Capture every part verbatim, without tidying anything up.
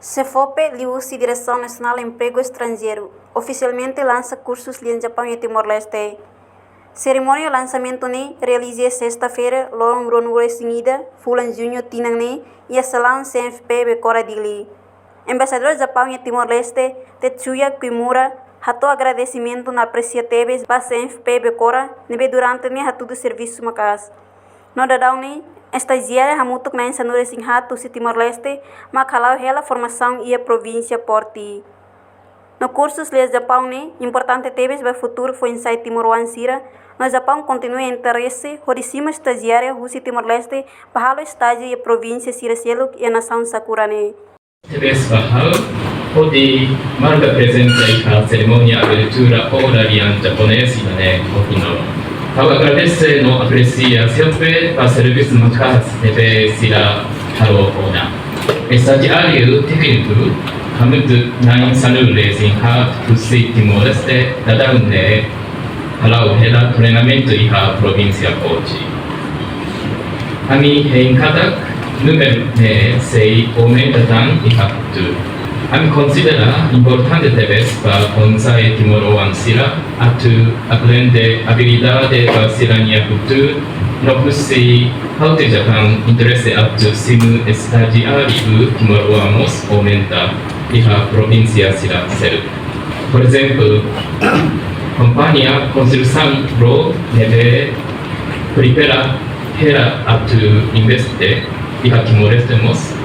SEFOPE liuhusi Diresaun Nasionál Empregu Estranjeiru ofisialmente lansa kursus lian Japaun iha Timor-Leste. Serimónia lansamentu ne'e realiza sesta-feira, loron ruanulu-resin-ida, fulan Juñu tinan ne'e, iha salaun CNFP Becora Dili. Embaixadór Japaun iha Timor-Leste, Tetsuya Kimura, hato'o agradesimentu no apresia tebes ba CNFP Becora, ne'ebé durante ne'e hatudu servisu maka'as. No daudaun ne'e, estajiáriu hamutuk na'in sanulu-resin-haat husi Timor-Leste mak hala'o hela formasaun iha provínsia Porti. No kursus lian Japaun ne'e importante tebes ba futuru foin-sa'e timoroan sira, no Japaun kontinua interese hodi simu estajiáriu husi Timor-Leste ba halo estájiu iha provínsia sira seluk iha nasaun Sakura ne'e. Tebes ba ha'u, hodi marka prezensa iha serimónia abertura obra lian japonés ida-ne'e ohin loron. Ha'u agradese no apresia SEFOPE ba servisu maka'as ne'ebé sira halo ona. Estajiáriu tékniku hamutuk na'in sanulu-resin-haat husi Timor-Leste daudaun ne'e hala'o hela treinamentu iha provínsia Porti. Ami hein katak númeru ne'e sei aumenta tan iha futuru. Ami konsidera importante tebes ba foin-sa'e timoroan sira atu aprende abilidade ba sira-nia futuru, no husi ha'u-nia hatán interese atu simu estajiáriu timoroan mós aumenta iha provínsia sira seluk. Por ezemplu, kompañia konstrusaun ró ne'ebé prepara hela atu investe iha Timor-Leste mós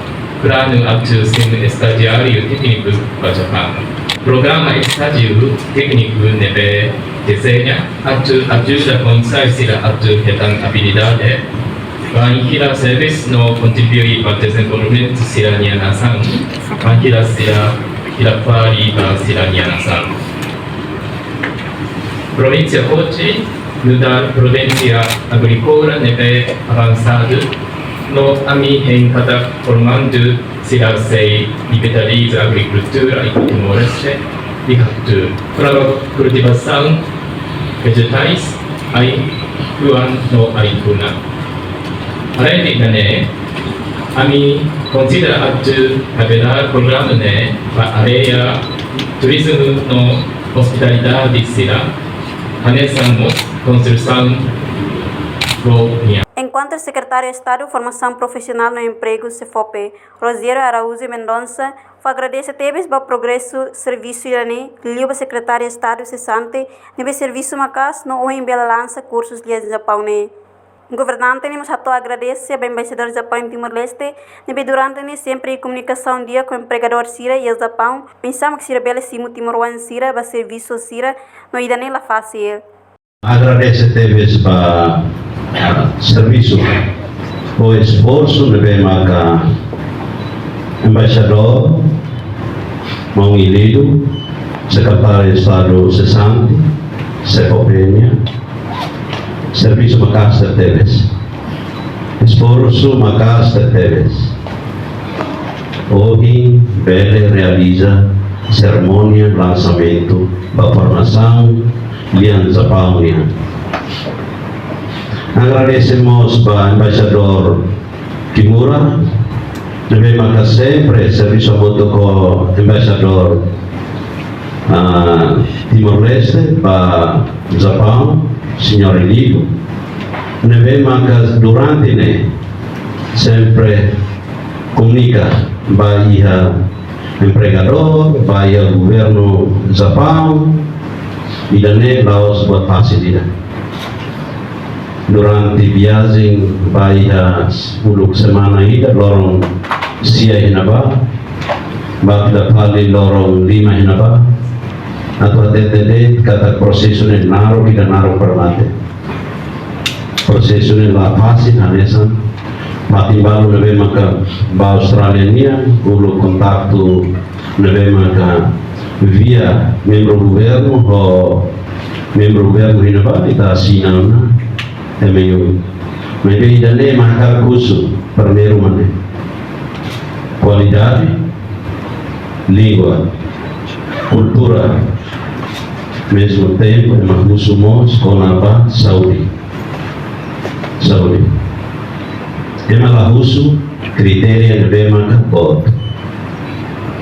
planu atu simu estajiáriu tékniku ba Japaun. Programa estájiu tékniku ne'ebé dezeña atu ajuda foin-sa'e sira atu hetan abilidade bainhira servisu no kontribui ba dezenvolvimentu sira-nia nasaun, bainhira sira hira fali ba sira-nia nasaun. Provínsia Porti nu'udar provínsia agríkola ne'ebé avansadu, no ami hein katak formandu sira sei revitaliza agrikultura iha Timor-Leste, iha futuru. Para kultivasaun vejetais, ai-fuan no ai-tuna. Alende ida-ne'e, ami konsidera atu habilita programa ne'e ba área turizmu no ospitalidade sira, hanesan mós konstrusaun ró nian. Enkuantu Sekretáriu Estadu Formasaun Profisionál no Empregu, SEFOPE, Rogério Araújo Mendonça, fó agradese tebes ba progresu servisu ida-ne'e, liuliu ba Sekretáriu Estadu sesante, ne'ebé servisu maka'as no ohin bele lansa kursus lian Japaun ne'e. Governante ne'e mós hato'o agradese ba Embaixadór Japaun iha Timor-Leste, ne'ebé durante ne'e sempre komunikasaun di'ak ho empregadór sira iha Japaun, oinsá mak sira bele simu timoroan sira ba servisu sira, no ida-ne'e la fasil. Agradese tebes ba, ah, servisu ho esforsu ne'ebé maka Embaixadór Maun Ilidu, Sekretáriu Estadu sesante, SEFOPE nian, servisu maka'as tebes. Esforsu maka'as tebes. Ohin bele realiza serimónia lansamentu ba formasaun lian Japaun nian. Agradese mós ba Embaixadór Kimura, ne'ebé maka sempre servisu hamutuk ho Embaixadór, ah, Timor-Leste ba Japaun, Señór Ilidu, ne'ebé maka durante ne'e sempre komunika ba iha empregadór, ba iha governu Japaun, ida-ne'e la'ós buat fasil ida. Durante viajen ba iha uluk semana ida, loron sia iha ne'ebá, bá fila fali loron lima iha ne'ebá, atu hatete de'it katak prosesu ne'e naruk ida, naruk para mate. Prosesu ne'e la fasil hanesan fatin balu ne'ebé maka bá Austrália nian, uluk kontaktu ne'ebé maka via membru governu ho membru governu iha ne'ebá, ita asina ona M O U. Maibé ida-ne'e mak hakarak husu primeiru mak ne'e. Kualidade, língua, kultura. Mezmu tempu, ema husu mós kona-ba saúde. Saúde. Ema la husu kritéria ne'ebé maka boot.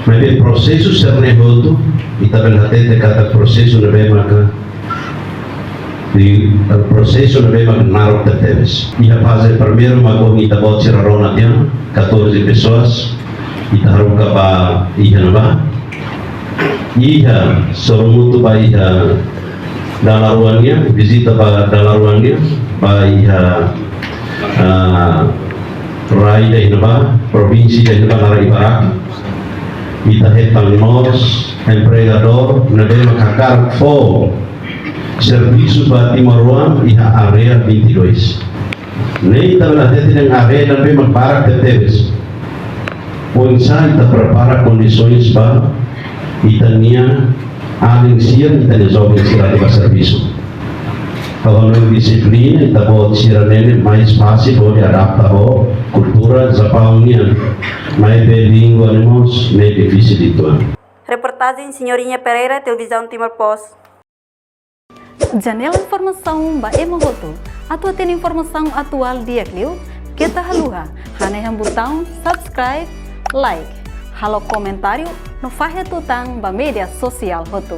Maibé prosesu sira-ne'e hotu, ita bele hatete katak prosesu ne'ebé maka, i, prosesu ne'ebé maka naruk tebetebes. Iha faze primeiru maka ita-boot sira rona tiha ona, catorze pessoas, ita haruka ba iha ne'ebá. Iha sorumutu ba iha dala rua nian, vizita ba dala rua nian, ba iha, ah, rai ida iha ne'ebá, provínsia ida iha ne'ebá naran Ibaraki. Ita hetan mós empregadór ne'ebé maka hakarak fó servisu ba timoroan iha área vinte e dois. Ne'e ita bele hatete dehan área ne'ebé maka barak tebetebes. Oinsá ita prepara kondisoens ba ita-nia alin sira, ita-nia joven sira atu bá servisu. Ha'u hanoin dixiplina, ita-boot sira-ne'e mais fasil hodi adapta ho kultura Japaun nian. Maibé língua ne'e mós ne'e difisil uitoan. Reportajen Senhorinha Pereira, Televizaun Timor Post. Janela informasaun ba ema hotu. Atu hatene informasaun atuál di'ak liu, keta haluha hanehan butaun subscribe, like, halo komentáriu no fahe tutan ba média sosiál hotu.